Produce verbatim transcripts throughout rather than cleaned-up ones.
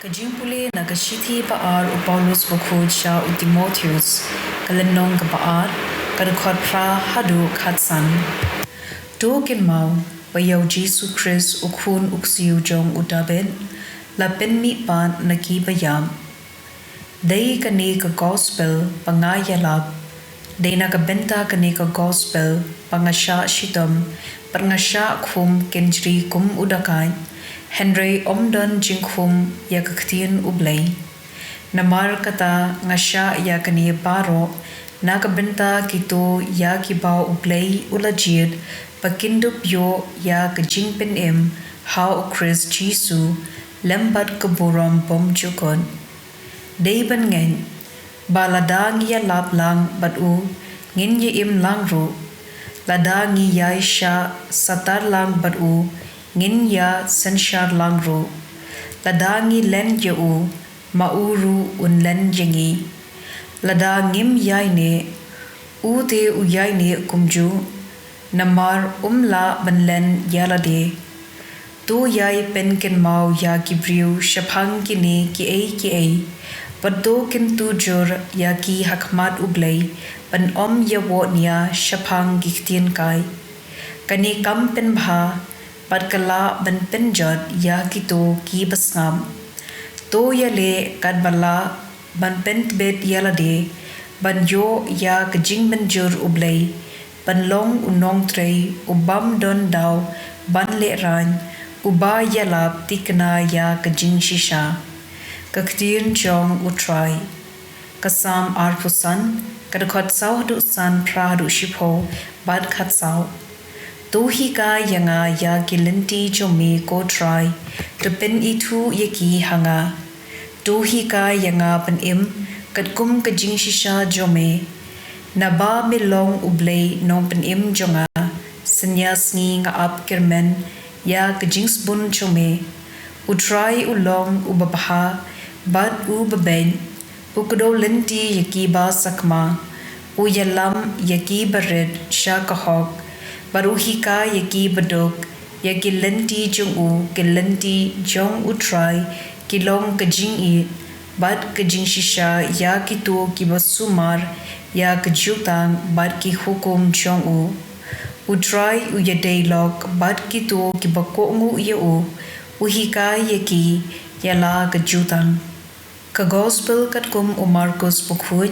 Ka jingpule na ka shithi ba ar u Paulus bakhuid sha u Timotheus, ka lynnong kaba ar, ka dkhot phra haduh khatsan. To kynmaw ba ïa u Jisu Khrist u khun u ksiew jong u Dabid, la pynmih pat na ki ba ïap. Dei kane ka gospel ba nga ïalap, dei na ka bynta kane ka gospel ba nga shah shitom, bad nga shah khum kynjri kum u dakaid, hynrei ym don jingkhum ïa ka ktien U Blei. Namar kata nga shah ïa kane baroh na ka bynta kito ïa kiba U Blei u la jied ba kin dup ïoh ïa ka jingpynim ha u Khrist Jisu lem bad ka burom bymjukut. Dei ban ngeit ba lada ngi ïalap lang bad u, ngin ïa im lang ruh. Lada ngi ïai shah satar lang bad u, ngin ïa synshar lang ruh. Lada ngi len ïa u, ma u ruh un len ïa ngi. Lada ngim ïaineh, u te u ïaineh kumjuh. Namar um lah ban len ïa lade. To ïai pynkynmaw ïa ki briew shaphang kine kiei kiei, bad to kyntu jur ïa ki ha khmat U Blei, ban ym ïawoh nia shaphang ki ktien kai. Kane kam pynbha, bad ka lah ban pynjot ïa kito kiba sngap. To ïaleh katba lah ban pyntbit ïa lade, ban ïoh ïa ka jingmynjur U Blei, ban long u nongtrei u bym don daw ban lehraiñ, uba ïalap thikna ïa ka jingshisha. Ka ktien jong U Trai. Ka Salm arphew san, ka dkhot saw haduh san, phra haduh shiphew, bad khatsaw. To hikai ïa nga ïa ki lynti jong me, ko Trai, to pynithuh ïa ki ha nga. To hikai ïa nga ban im katkum ka jingshisha jong me. Naba me long U Blei nongpynim jong nga, synñiasngi nga ap kyrmen ïa ka jingsbun jong me. U Trai u long uba bha bad uba beit, u kdew lynti ïa kiba sakma. U ïalam ïa kiba rit sha ka hok, bad u hikai ïa kiba duk. Ïa ki lynti jong u, ki lynti jong U Trai, ki long ka jingïeit bad ka jingshisha ïa kito kiba sumar ïa ka jutang bad ki hukum jong u. U Trai u ïadei lok bad kito kiba kohnguh ïa u, u hikai ïa ki ïa la ka jutang. Ka Gospel katkum u Markus bakhuid,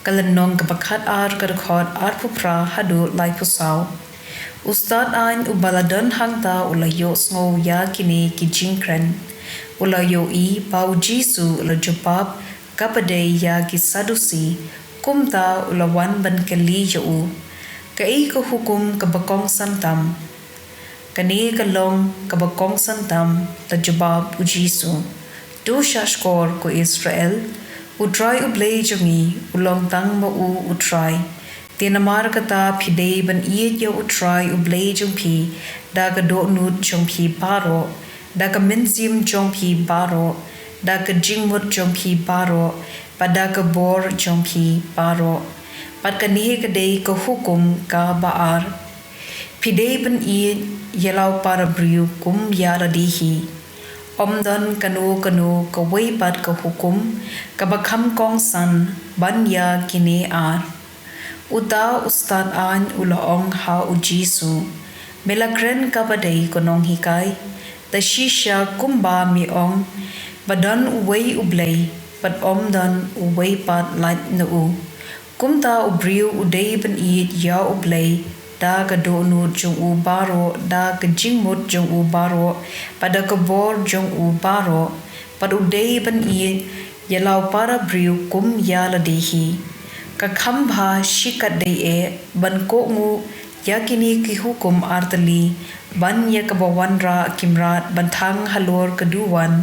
ka lynnong kaba khatar, ka dkhot arphew phra haduh laiphew saw. U stad aiñ uba la don hangta u la ïohsngew ïa kine ki jingkren. U la ïohi ba u Jisu u la jubab kaba dei ïa ki Sadusi, kumta u la wan ban kylli ïa u, kaei ka hukum kaba kongsan tam? Kane ka long kaba kongsan tam, la jubab u Jisu. To shahshkor ko Israel, U Trai U Blei jong ngi u long tang ma u U Trai. Te namar kata phi dei ban ïeit ïa U Trai U Blei jong phi da ka dohnud jong phi baroh, da ka mynsiem jong phi baroh, da ka jingmut jong phi baroh, bad da ka bor jong phi baroh. Bad kane ka dei ka hukum kaba ar. Phi dei ban ïeit ïa la u para briew kum ïa lade hi. Ym don kano kano kawei pat ka hukum kaba kham kongsan ban ïa kine ar. Uta u stad aiñ u la ong ha u Jisu, me la kren kaba dei ko nonghikai. Ta shisha kumba me ong, ba don uwei U Blei, bad ym don uwei pat lait na u. Kumta u briew u dei ban ïeit ïa U Blei da ka dohnud jong u baroh, da ka jingmut jong u baroh, bad da ka bor jong u baroh, bad u dei ban ïeit ïa la u para briew kum ïa lade hi. Ka kham bha shikatdei eh ban kohnguh ïa kine ki hukum artylli, ban ïa kaba wanrah ki mrad ban thang halor ka duwan,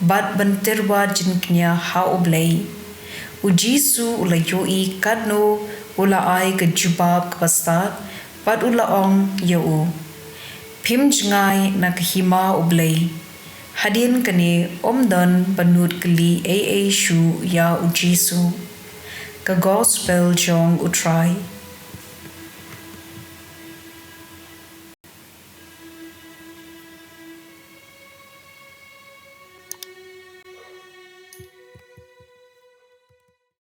bad ban tyrwa jingkñia ha U Blei. U Jisu u la ïohi katno u la ai ka jubab kaba stad, bad u la ong ïa u, phim jngai na ka hima U Blei. Hadien kane ym don ba nud kylli ei ei shuh ïa u Jisu. Ka Gospel jong U Trai.